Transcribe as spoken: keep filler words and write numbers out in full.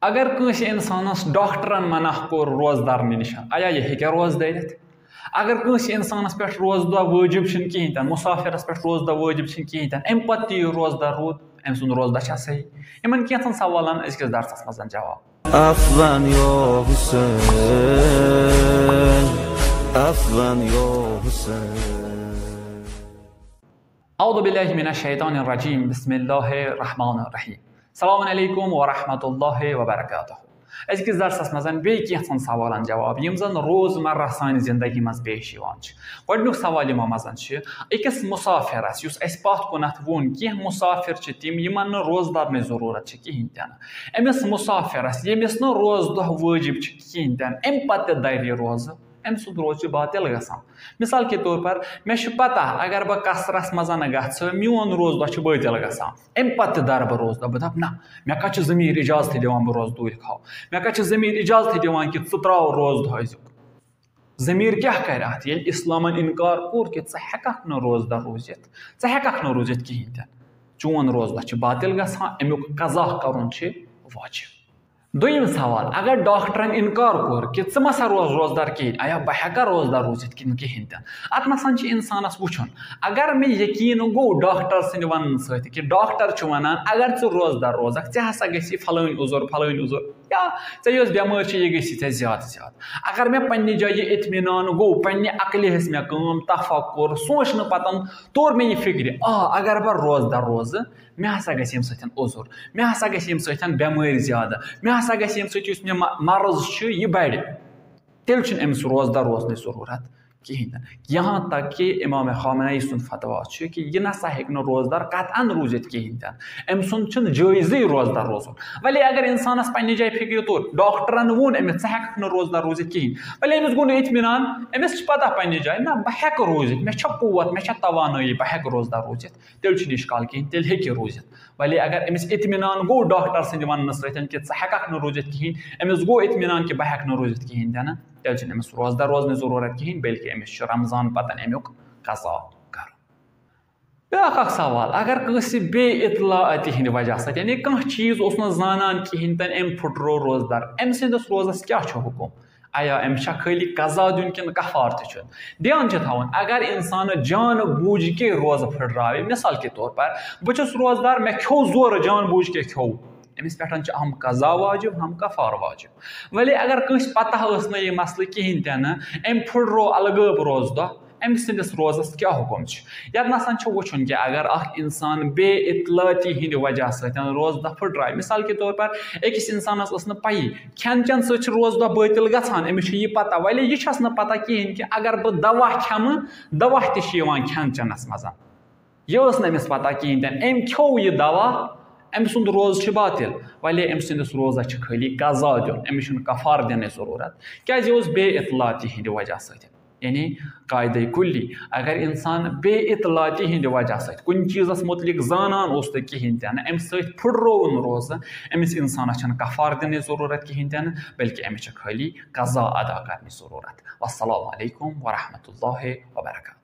اگر کٲنٛسہِ اِنسانَس ڈاکٹرَن منع کوٚر روزٕ دَرنہٕ نِش، آیا یہِ ہیٚکیٛاہ روزٕ دٔرِتھ؟ اگر کٲنٛسہِ اِنسانَس پٮ۪ٹھ روزٕ دۄہ وٲجِب چھِنہٕ کِہیٖنۍ تہِ نہٕ، مُسافِرَس پٮ۪ٹھ روزٕ دۄہ وٲجِب چھِنہٕ کِہیٖنۍ تہِ نہٕ، اَمہِ پَتہٕ تہِ یہِ روزٕ دار روٗد، أمۍ سُنٛد روزٕ دۄہ چھا صحیح؟ یِمَن کینٛژَن سوالَن أزکِس درسَس منٛز جواب۔ عفواً يا حسين، عفواً يا حسين. اعوذ باللہ من الشیطان الرجیم، بسم اللہ الرحمن الرحیم۔ السلام علیکم ورحمۃ اللہ وبرکاتہ۔ أزکِس درسَس منٛز بیٚیہِ کینٛژَن سوالَن جواب، یِم زَن روزمرہ سانہِ زندگی منٛز پیش یِوان چھِ۔ گۄڈٕنیُک سوال یِمو منٛز چھِ، أکِس مُسافِرَس یُس اَسہِ پَتھ کُنَتھ ووٚن، کینٛہہ مُسافِر چھِ تِم، یِمَن نہٕ روزٕ دَرنٕچ ضروٗرت چھِ کِہیٖنۍ تہِ نہٕ۔ أمِس مُسافِرَس، ییٚمِس نہٕ روزٕ دۄہ وٲجِب چھِ کِہیٖنۍ تہِ نہٕ، اَمہِ پَتہٕ تہِ دَرِ یہِ روزٕ، أمۍ سُنٛد روزٕ چھُ باطل گژھان۔ مثال کے طور پر، مےٚ چھُ پتہ، اگر بہٕ قصرس منٛز نہٕ گژھٕ، میون روزٕ دۄہ چھُ باطل گژھان۔ اَمہِ پتہٕ تہِ دَرٕ بہٕ روزٕ دۄہ، بہٕ دَپہٕ، نہ، مےٚ کَتہِ چھُ ضمیٖر اجازتھٕے دِوان بہٕ روزٕ دوٗرِ کھاو؟ مےٚ کَتہِ چھُ ضمیٖر اجازتھٕے دِوان کہِ ژٕ ترٛاو روزٕ دۄہ أزیُک؟ ضمیٖر کیٛاہ کَرِ اَتھ؟ ییٚلہِ اِسلامَن اِنکار کوٚر کہِ ژٕ ہٮ۪کَکھ نہٕ روزٕ دار روٗزِتھ، ژٕ ہٮ۪کَکھ نہٕ روٗزِتھ کِہیٖنۍ تہِ نہٕ، چون روزٕ دۄہ چھُ باطل گژھان، اَمیُک قضا کَرُن چھُ واجب۔ دوٚیِم سوال، اگر ڈاکٹرن اِنکار کوٚر کہِ ژٕ مہ سا روز روزدار کِہیٖنۍ، آیا بہٕ ہٮ۪کا روزدار روٗزِتھ کِنہٕ کِہیٖنۍ تہِ نہٕ؟ اَتھ نَسَن چھُ اِنسانَس وٕچھُن۔ اگر مےٚ یقیٖن گوٚو ڈاکٹر سٕنٛدِ وَننہٕ سۭتۍ کہِ ڈاکٹر چھُ وَنان، اگر ژٕ روزدار روزَکھ، ژےٚ ہسا گژھی فلٲنۍ عُذر، فلٲنۍ عُذر، یا ژےٚ یۄس بٮ۪مٲرۍ چھِ، یہِ گژھی ژےٚ زیادٕ زیادٕ۔ اگر مےٚ پنٛنہِ جایہِ یہِ اطمینان گوٚو، پنٛنہِ عقلہِ ہیٚژ مےٚ کٲم، تفکر، سونٛچنہٕ پَتَن توٚر مےٚ یہِ فِکرِ، آ، اگر بہٕ روزدار روزٕ، مےٚ ہسا گژھِ ییٚمہِ سۭتۍ عُذر، مےٚ ہسا گژھِ ییٚمہِ سۭتۍ بٮ۪مٲرۍ زیادٕ، مےٚ ہسا گژھِ ییٚمہِ سۭتۍ یُس مےٚ مَ-، مرض چھُ، یہِ بَڑِ۔ تیٚلہِ چھُنہٕ أمِس روزدار روزنٕچ ضروٗرت کِہیٖنۍ تہِ نہٕ۔ یہاں تک کہ امام خامنہ ای سُنٛد فتویٰ چھُ کہ یہِ نسا ہیٚکہِ نہٕ روزدار قطعاً روٗزِتھ کِہیٖنۍ تہِ نہٕ۔ أمۍ سُنٛد چھُنہٕ جٲیزٕے روزدار روزُن۔ وۄنۍ اگر اِنسانَس پنٛنہِ جایہِ فِکرِ توٚر، ڈاکٹرَن ووٚن أمِس، ژٕ ہٮ۪کَکھ نہٕ روزدار روٗزِتھ کِہیٖنۍ، وۄنۍ أمِس گوٚو نہٕ اطمینان، أمِس چھِ پَتہ پنٛنہِ جایہِ، نہ، بہٕ ہٮ۪کہٕ روٗزِتھ، مےٚ چھےٚ قوت، مےٚ چھےٚ توانٲیی، بہٕ ہٮ۪کہٕ روزدار روٗزِتھ۔ تیٚلہِ چھُنہٕ اِشکال کِہیٖنۍ، تیٚلہِ ہیٚکہِ روٗزِتھ۔ وۄنۍ اگر أمِس اطمینان گوٚو ڈاکٹر سٕنٛدِ وَننہٕ سۭتۍ کہِ ژٕ ہٮ۪کَکھ نہٕ روٗزِتھ کِہیٖنۍ، أمِس گوٚو اطمینان کہِ بہٕ ہٮ۪کہٕ نہٕ روٗزِتھ کِہیٖنۍ تہِ نہٕ، تیٚلہِ چھُنہٕ أمِس روزدار روزنٕچ ضروٗرت کِہیٖنۍ، بلکہِ أمِس چھُ رمضان پَتَن اَمیُک قضا کَرُن۔ بیٛاکھ اَکھ سوال، اگر کٲنٛسہِ بے اطلاعاتی ہِنٛدِ وجہ سۭتۍ، یعنی کانٛہہ چیٖز اوس نہٕ زانان کِہیٖنۍ تہِ نہٕ، أمۍ پھُٹروو روزدار، أمۍ سٕنٛدِس روزَس کیٛاہ چھُ حُکُم؟ آیا أمِس چھا خٲلی قضا دیُن کِنہٕ کفارٕ تہِ چھُ؟ دھیان چھُ تھاوُن، اگر اِنسان جان بوٗجھ کے روزٕ پھٕٹراوِ، مثال کے طور پر، بہٕ چھُس روزدار، مےٚ کھیوٚو زورٕ جان بوٗجھ کے کھیوٚو، أمِس پٮ۪ٹھ چھُ ہم قضا واجب، ہم کفارٕ واجب۔ وۄنۍ اگر کٲنٛسہِ پتہ ٲس نہٕ یہِ مسلہٕ کِہیٖنۍ تہِ نہٕ، أمۍ پھٕٹروو الگٲب روزٕ دۄہ، أمۍ سٕنٛدِس روزس کیٛاہ حُکم چھُ؟ یتھ نسَن چھُ وٕچھُن کہِ اگر اکھ اِنسان بے اطلاعاتی ہِنٛدِ وجہ سۭتۍ روزٕ دۄہ پھٕٹراوِ، مثال کے طور پر، أکِس اِنسانس ٲس نہٕ پَیی، کھٮ۪ن چٮ۪ن سۭتۍ چھِ روزٕ دۄہ بٲطِل گژھان، أمِس چھِ یہِ پتہ، وۄنۍ یہِ چھَس نہٕ پتہ کِہیٖنۍ کہِ اگر بہٕ دوا کھٮ۪مہٕ، دوا تہِ چھِ یِوان کھٮ۪ن چٮ۪نَس منٛز۔ یہِ ٲس نہٕ أمِس پتہ کِہیٖنۍ تہِ نہٕ۔ أمۍ کھیوٚو یہِ دوا، أمۍ سُنٛد روزٕ چھُ باطِل، وۄنۍ أمۍ سٕنٛدِس روزَس چھِ خٲلی قضا دیُن، أمِس چھُنہٕ کفارٕ دِنٕچ ضروٗرت، کیٛازِ یہِ اوس بے اطلاعاتی ہِنٛدِ وجہ سۭتۍ۔ یعنی قاعدے کُلی، اگر اِنسان بے اطلاعاتی ہِنٛدِ وجہ سۭتۍ کُنہِ چیٖزَس مُتعلِق زانان اوس نہٕ کِہیٖنۍ تہِ نہٕ، اَمہِ سۭتۍ پھٕٹرووُن روزٕ، أمِس اِنسانَس چھَنہٕ کفارٕ دِنٕچ ضروٗرت کِہیٖنۍ تہِ نہٕ، بلکہِ أمِس چھِ خٲلی قضا ادا کرنٕچ ضروٗرت۔ والسلام علیکم ورحمۃ اللہ وبرکاتہ۔